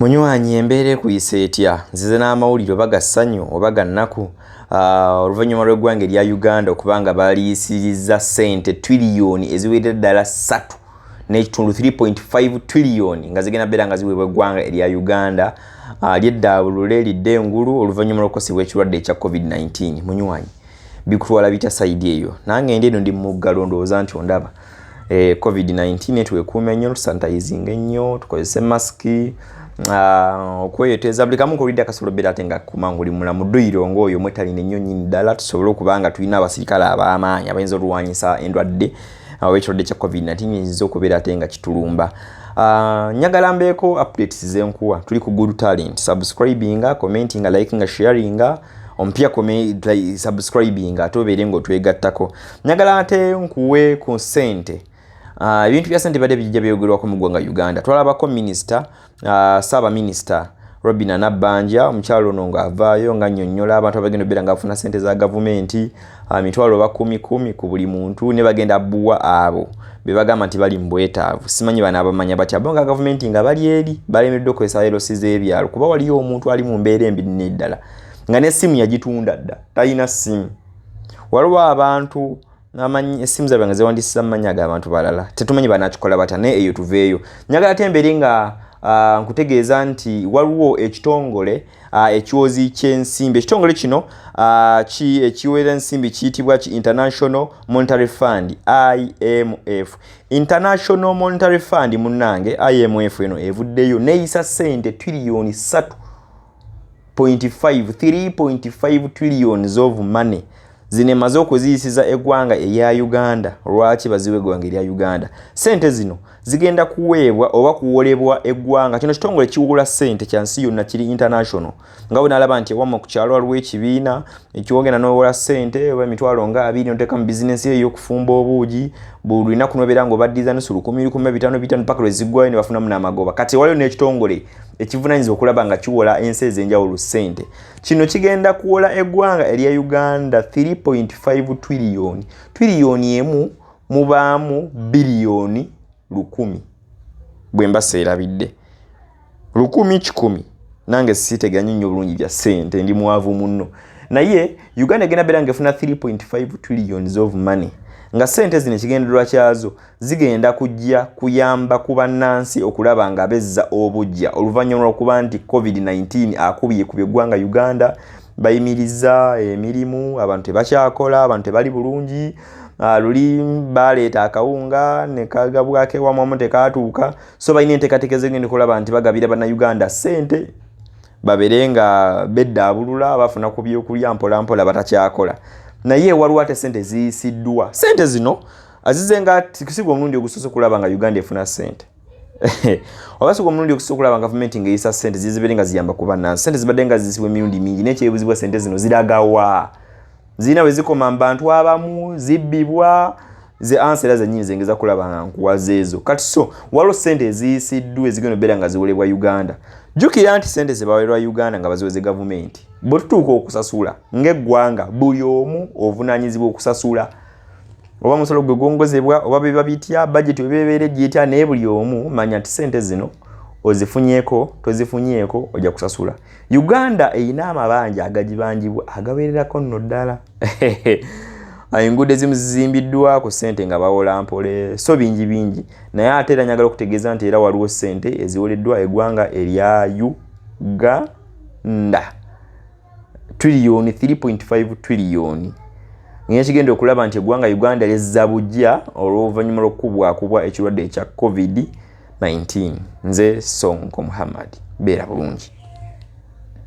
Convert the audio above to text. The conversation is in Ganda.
Munywanyi, embeera ekuyisa etya? Nzize n'amawulire, oba ga ssanyu oba ga nnaku, oluvannyuma lw'eggwanga erya Uganda okuba nga baliyisiriza ssente twiriyoni eziwerera ddala 3.5, 3.5 twiriyoni, nga zigenda beera nga ziweebwa eggwanga erya Uganda lyeddaabulule lidde engulu oluvannyuma lw'okukosebwa ekirwadde ekya COVID-19. Munywanyi, bikutwala bitya side eyo? Nange ndi eno, ndi muggalo, ndowooza nti ondaba. COVID-19, twekuume nnyo, tusanitizinga ennyo, tukozese masiki, okweyoteza buli kamu kolidde akasobola obeera ate nga kuma nga oli mulamu. Dduyiro ng'oyo mwetalina ennyo nnyini ddala, tusobole okuba nga tulina abasirikale ab'amaanyi abayinza olwanyisa endwadde oba ekirwadde kya COVID-19 eyinza okubeera ate nga kitulumba. Njagala mbeeko updates zenkuwa. Tuli ku Good Talent. Subscribinga, commentinga, likinga, sharinga. Omupya, subscribing ate obeere ng'otwegattako. Njagala ate nkuwe ku ssente. Ebintu bya ssente bibadde bijja byogerwako mu ggwanga Uganda. Twalabako minisita, saabaminisita Robina Nabbanja, omukyalo ono ng'avaayo nga nnyonnyola abantu abagenda obeera nga bafuna ssente za gavumenti, mitwalo oba kumi kumi ku buli muntu, ne bagenda buwa abo be bagamba nti bali mu bwetaavu. Simanyi bano abamanya batya bo nga gavumenti nga bali eri balemereddwa okukozesa LC z'ebyalo, kuba waliyo omuntu ali mu mbeera embi nneddala nga n'essimu yagitunda dda, talina ssimu. Waliwo abantu amanyi essimu zaabwe nga ziwandiisiza mu mannya g'abantu balala, tetumanyi banakikola batya. Naye eyo tuveeyo. Njagala ate embeere nga nkutegeeza nti waliwo ekitongole ekiwozi ky'ensimbi. Ekitongole kino ekiwera ensimbi kiyitibwa ki International Monetary Fund, IMF. International Monetary Fund, munnange, IMF eno evuddeyo neeyisa ssente triliyoni 3.5, 3.5 trillions of money. Zino emaze okuziyisiza eggwanga erya Uganda. Lwaki baziwa eggwanga erya Uganda? Sente zino zigenda kuweebwa oba kuwolebwa eggwanga kino. Kitongole kiwola ssente kya nsi yonna, kiri international. Nga bwe nalaba nti ewammwe ku kyalo waliwo ekibiina ekiwogenda n'owola ssente oba emitwalo nga 20, noteeka mu bizinensi eyo ey'okufumba obuugi, buli lunaku nobeera ng'obaddiza nusu lukumi lukumi, bitaano bitaano, paka lwe ziggwayo ne bafunamu n'amagoba. Kati waliwo n'ekitongole ekivunanyizibwa okulaba nga kiwola ensi ez'enjawulo ssente. Kino kigenda kuwola eggwanga erya Uganda 3.5 trillion. Triliyoni emu mubaamu biliyoni 1000, bwe mba seerabidde, lukumi kikumi. Nange siteganya nnyo bulungi bya ssente, ndi mwavu munno. Naye Uganda egenda beera ng'efuna 3.5 trillions of money, nga ssente zino ekigendererwa kyazo zigenda kujja kuyamba ku bannansi okulaba nga bezza obujja oluvannyuma lw'okuba nti COVID-19 akubye ku eggwanga Uganda, bayimiriza emirimu, abantu tebakyakola, abantu tebali bulungi. Luli baleeta akawunga ne kagabwako ewamwamu, tekatuuka. So balina enteekateeka ezigenda okulaba nti bagabira bannayuganda ssente babeere nga beddaabulula, bafuna ku byokulya mpola mpola batakyakola. Naye waliwo ate ssente ziyisiddwa. Ssente zino azize nga sigwa omulundi ogusoose okulaba nga Uganda efuna ssente, oba sigwa omulundi ogusoose okulaba nga gavumenti ng'eyisa ssente zizibeere nga ziyamba ku bannansi. Ssente zibadde nga ziyisibwa emirundi mingi, naye kyebuzibwa, ssente zino ziragawa? Zirina bwe zikoma mu bantu abamu, zibbibwa. Ze answer era zennyini zengeza kulaba nga nkuwaza ezo. Kati so waliwo ssente eziyisiddwa ezigenda obeera nga ziwolebwa Uganda. Jjukira nti ssente zebawerwa Uganda nga baziweze gavumenti, bwe tutuuka okusasula ng'eggwanga, buli omu ovunaanyizibwa okusasula, oba musolo gwe gwongozebwa oba biba bitya, budget oba ebeera ejja, naye buli omu manya nti ssente zino ozifunyeeko tozifunyeeko, ojja kusasula. Uganda erina amabanja agagibanjibwa agawererako nno ddala. Enguudo ezimu zizimbiddwa ku ssente nga bawola mpole, so bingi bingi. Naye ate era njagala okutegeeza nti era waliwo ssente eziwoleddwa eggwanga erya Uganda, triliyoni 3.5 triliyoni, ngekigenda okulaba nti eggwanga Uganda lyezza bujja olw'oluvannyuma lw'okukubwakubwa ekirwadde ekya COVID-19. Nze Sonko Muhammad, beera bulungi.